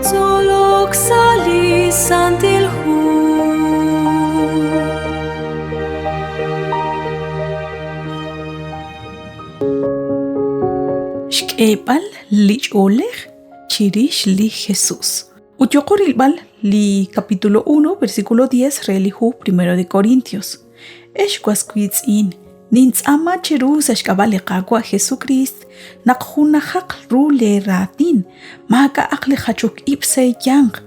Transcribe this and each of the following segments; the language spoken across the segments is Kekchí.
Tzolok sa' li Santil Hu. Xk'eeb'al li ch'oolej chirix li Jesús. Ut yooqo rilb'al li capítulo 1, versículo 10 re li hu Primero de Corintios. Ex was wiitz'in, nintz'aama cheru sa' xk'ab'a' li Qaawa' Jesukriist naq junajaq ru leeraatin, maak'a'aq li jachok ib' sa' eeyanq,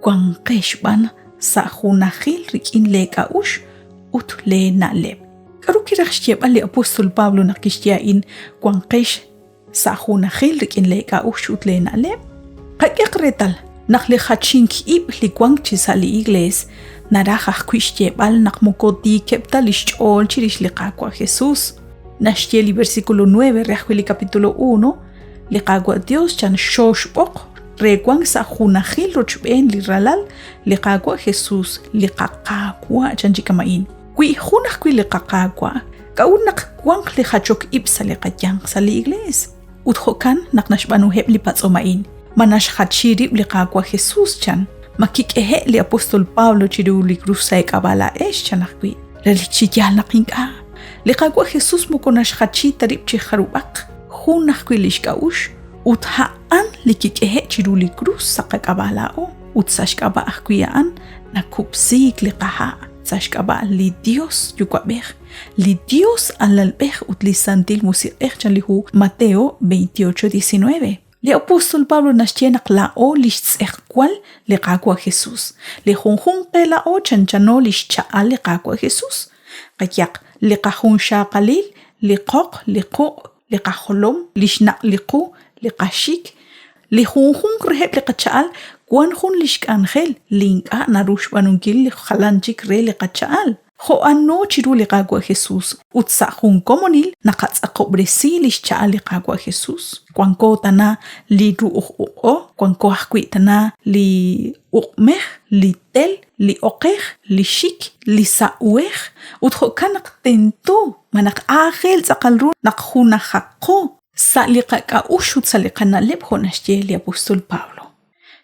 wanqex b'an sa' junajil rik'in leek'a'uxl ut leena'leb'. K'aru kiraj xyeeb'al li apóstol Pablo naq kixye a'in wanqex sa' junajil rik'in leek'a'uxl ut leena'leb'? Qak'ehaq reetal naq li jachink ib' li wank chi sa' li Iglees naraj ajwi' xyeeb'al naq moko tiikeb' ta li xch'ool chirix li Qaawa' Jesús. Naxye li versículo 9 re ajwi' li capítulo 1, li Qaawa' Dios chan xooxb'oq re wank sa' junajil rochb'een li Ralal li Qaawa' Jesús, li qaQaawa' chan chi kama'in. Wi jun ajwi' li qaQaawa', k'a'ut naq wanq li jachok ib' sa' li qayanq sa' li Iglees? Ut jo'kan naq naxb'aanuheb' li patz'om a'in. Ma naxjachi rib' li Qaawa' Jesús chan? Ma kik'ehe' li apóstol Pablo chiru li krus sa' eek'ab'a' laa'ex chan ajwi'? Relik chi yaal naq ink'a'. Li Qaawa' Jesús moko naxjachi ta rib' chi jarub'aq, jun ajwi' li xk'a'uxl ut a'an li kik'ehe' chiru li krus sa' qak'ab'a' laa'o ut sa' xk'ab'a' ajwi' a'an nakub'siik li qaha' sa' xk'ab'a' li Dios Yuwa'b'ej, li Dios Alalb'ej ut li Santil Musiq'ej chan li hu Mateo 28:19. Li apóstol Pablo naxye naq laa'o li xtz'ejwal li Qaawa' Jesús. Li junjunq qe laa'o chanchano li xcha'al li Qaawa' Jesús. Qayaq li qajunxaqalil, li qoq, li quq', li qajolom, li xnaq' li qu, li qaxik. Li junjunq reheb' li qacha'al wank jun li xk'anjel li ink'a' naru xb'aanunkil li jalan chik re li qacha'al. Jo'ano chiru li Qaawa' Jesús ut sa' jun komonil naqatz'aqob'resi li xcha'al li Qaawa' Jesús. Wanko tana li ru'uj uq'o, wanko ajwi' tana li uq'mej, li tel, li oqej, li xik, li sa' uhej, ut jo'kan naq tento malaj aajel tz'aqal ru naq junajaqo sa' li qak'a'uxl ut sa' li qana'leb' jo' naxye li apóstol Pablo.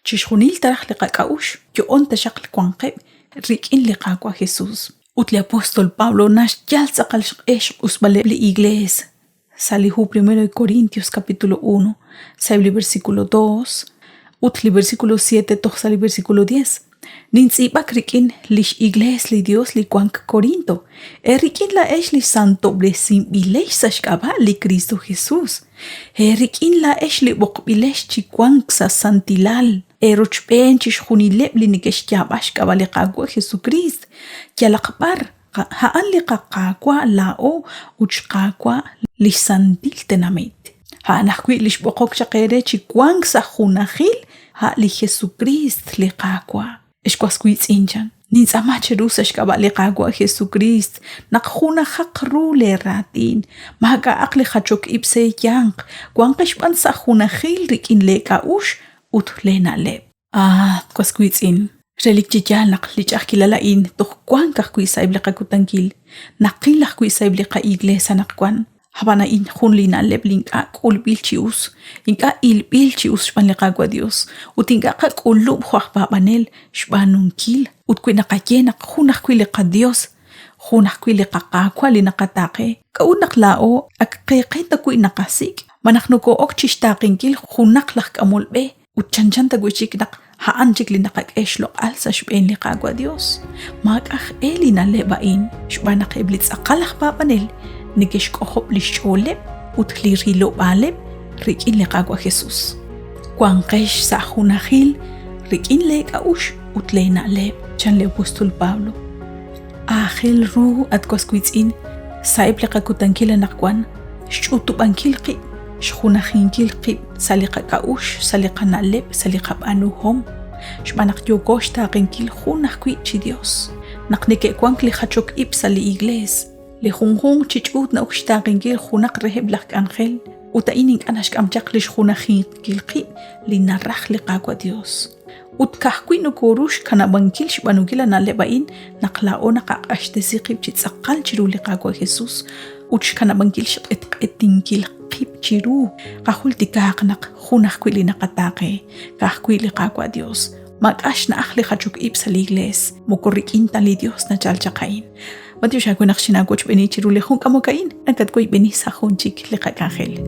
Chixjunil taraj li qak'a'uxl yo'on taxaq wanqeb' rik'in li Qaawa' Jesús. Ut li apóstol Pablo naxyal tz'aqal xq'e xq'usb'aleb' li Iglees sa' li hu Primero de Corintios capítulo 1, sa'eb' li versículo 2 ut li versículo 7 toj sa' li versículo 10. Nintz'iib'ak rik'in lix Iglees li Dios li wank Corinto, eerik'in laa'ex li santob'resinb'ilex sa' xk'ab'a' li Kristo Jesus, eerik'in laa'ex li b'oqb'ilex chi wank sa' santilal, eerochb'een chixjunileb' li neke'xyaab'a xk'ab'a' li Qaawa' Jesukriist yalaq b'ar, a'an li qaQaawa' laa'o ut xQaawa' li xsantil tenamit. A'an ajwi' li xb'oqok chaq eere chi wank sa' junajil, a' li Jesukriist li Qaawa'. Ex was wiitz'in chan, nintz'aama cheru sa' xk'ab'a' li Qaawa' Jesukriist naq junajaq ru leeraatin, maak'a'aq li jachok ib' sa' eeyanq, wanqex b'an sa' junajil rik'in leek'a'uxl ut leena'leb'. Ah, was wiitz'in, relik chi yaal naq li ch'a'ajkilal a'in toj wank ajwi' sa'eb' li qakutankil, naqil ajwi' sa'eb' li qa'iglees anaqwan. Ab'an a'in jun li na'leb' li ink'a' k'ulb'il chi us, ink'a' ilb'il chi us xb'aan li Qaawa' Dios, ut ink'a' qak'ulub' jo' aj paab'anel xb'aanunkil. Ut wi naqaye naq jun ajwi' li qaDios, jun ajwi' li qaQaawa' li naqataaqe, k'a'ut naq laa'o ak qe qe ta wi' naqasik' malaj noko'ok chixtaaqenkil junaq laj k'amol b'e Ut chanchan ta wi' chik naq a'an chik li naqak'e xloq'al sa' xb'een li Qaawa' Dios. Maak'a' aj-e li na'leb' a'in xb'aan naq eb' li tz'aqal aj paab'anel neke'xk'ojob' li xch'ooleb' ut li rilob'aaleb' rik'in li Qaawa' Jesus. Wanqex sa' junajil rik'in lee k'a'uxl ut lee na'leb', chan li apóstol Pablo. Aajel ru, at was wiitz'in, sa'eb' li qakutankil anaqwan, xch'utub'ankil qib', xjunajinkil qib' sa' li qak'a'uxl, sa' li qana'leb', sa' li qab'aanuhom, xb'aan naq yooko xtaaqenkil jun ajwi' chi Dios. Naq neke'wank li jachok ib' sa' li Iglees, li junjunq chi ch'uut na'ok xtaaqenkil junaq reheb' laj k'anjel, ut a'in ink'a' naxk'am chaq lix junajinkil qib' li naraj li Qaawa' Dios. Ut ka'ajwi' nokooru xkanab'ankil xb'aanunkil a na'leb' a'in naq laa'o naqaq'axtesi qib' chi tz'aqal chiru li Qaawa' Jesus ut xkanab'ankil xq'etq'etinkil qib' chiru. Qajultikaaq naq jun ajwi' li naqataaqe, ka'ajwi' li Qaawa' Dios. Maak'a' xna'aj li jachok ib' sa' li Iglees, moko rik'in ta li Dios nachal chaq a'in. B'antiox aawe naq xinaawochb'eeni chiru li jun k'amok a'in, nakatwoyb'eni sa' jun chik li qak'anjel.